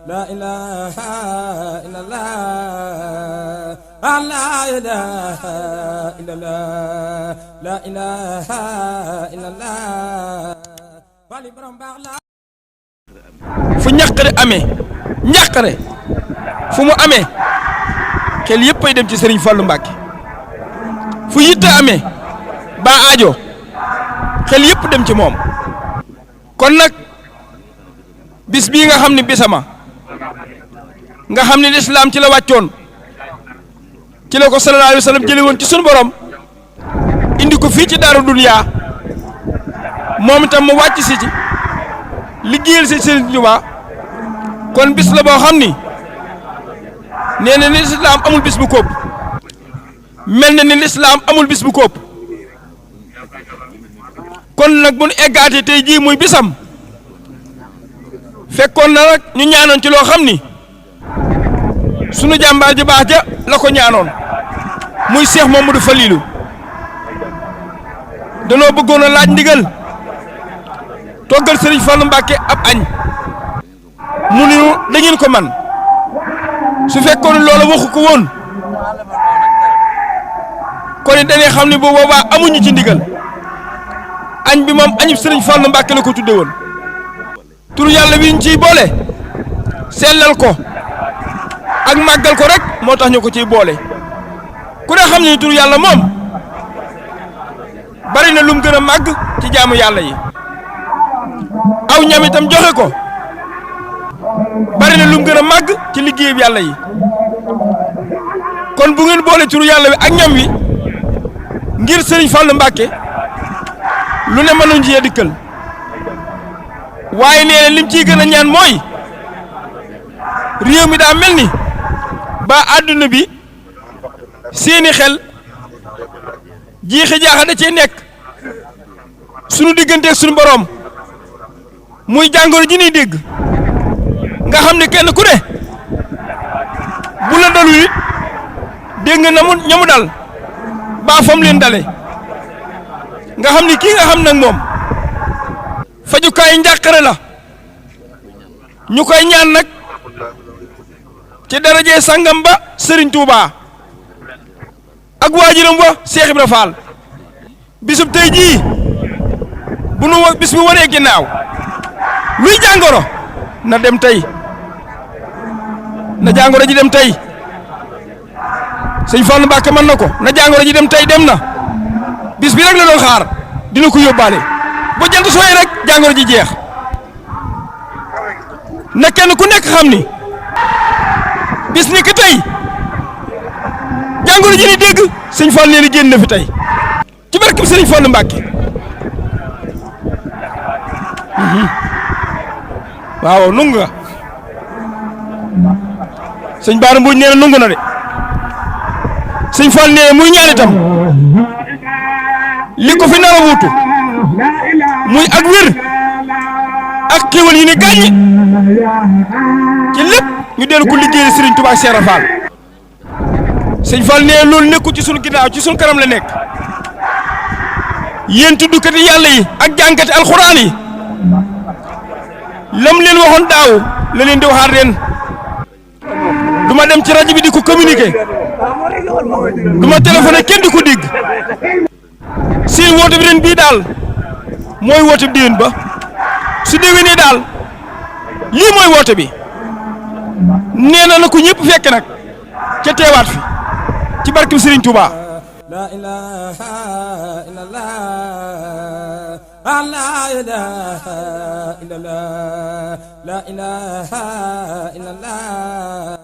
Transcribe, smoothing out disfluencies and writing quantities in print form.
la ilaha illallah la ilaha illallah la ilaha illallah wali borom baax la fu ñàkkare amee ñàkkare fu mu amee xel yëpp ay dem ci Serigne Fallou Mbacké fu yitte amee ba aajo xel yëpp dem ci moom kon nag bis bii nga xam ne bisama nga xam ne lislaam ci la wàccoon ci la ko sallallahu alayhi wa sallam jële woon ci sunu borom indi ko fii ci Darou Dunya moom itam mu wàcc si ci liggéeyal si Serigne Touba kon bis la boo xam ni nee na ni lislaam amul bis bu kóob mel na ni lislaam amul bis bu kóob kon nag bu nu eggaatee tey jii muy bisam fekkoon na nag ñu ñaanoon ci loo xam ni sunu jàmbaar ji baax ja la ko ñaanoon muy Cheikh Mamadou Falilou danoo bëggoon a laaj ndigal toggal Serigne Fallou Mbacké ab añ mu ni da ngeen ko man su fekkoon loolu waxu ko woon kon dañuy xam ne bu boobaa amuñu ci ndigal añ bi moom añub Serigne Fallou Mbacké la ko tudde woon turu yàlla wi ñu ciy boole sellal ko ak màggal ko rek moo tax ñu ko ciy boole ku ne xam ne turu yàlla moom bari na lu mu gën a màgg ci jaamu yàlla yi aw ñam itam joxe ko bari na lu mu gën a màgg ci liggéey bi yàlla yi kon bu ngeen boole turu yàlla wi ak ñam wi ngir Serigne Fallou Mbacké lu ne mënuñ ci dikkal waaye nee na lim ciy gën a ñaan mooy réew mi daa mel ni ba àdduna bi seeni xel jiixi jaaxa da cee nekk sunu digganteeg sunu borom muy jàngoro ji ñuy dégg nga xam ne kenn ku ne bu la dalul it dégg nga ñamu dal ba fam leen dale nga xam ni kii nga xam nag moom fajukaay njàqare la ñu koy ñaan nag ci darajee sangam ba Serigne Touba ak waajuram wa Cheikh Ibra Fall bisub tey jii bu nu bis bu waree ginnaaw luy jàngoro na dem tey na jàngoro ji dem tey Serigne Fallou Mbacké mën na ko na jàngoro ji dem tey dem na bis bi rek la doon xaar dina ko yóbbaale ba jant sooy rek jàngoro ji jeex na kenn ku nekk xam ni bis ni ki tey jàngoro ji ni dégg Serigne Fallou nee na génn na fi tey ci barkeb Serigne Fallou Mbacké waaw nungu nga Serigne Bara Mbodj nee na nungu na de Serigne Fallou nee na muy ñaan itam li ko fi nar a wuutu muy ak wér ak xéwal yi ni gàññi ci lépp ñu dellu ko liggéeyal Serigne Touba ak Cheikh Fall Serigne Fall nee loolu nekkul ci sunu ginnaaw ci sunu kanam la nekk yéen tuddukati yàlla yi ak jàngkati alxuraan yi lam leen waxoon daaw la leen di waxaat ren du ma dem ci rajo bi di ko communiquer du ma téléphoné kenn di ko dégg seen woote bi ren bii daal mooy woote bi déwén ba su déwénee daal lii mooy woote bi nee na ko ñëpp fekk nag ca teewaat fi ci barkeb Serigne Touba. La ilaha illallah la ilaha illallah la ilaha illallah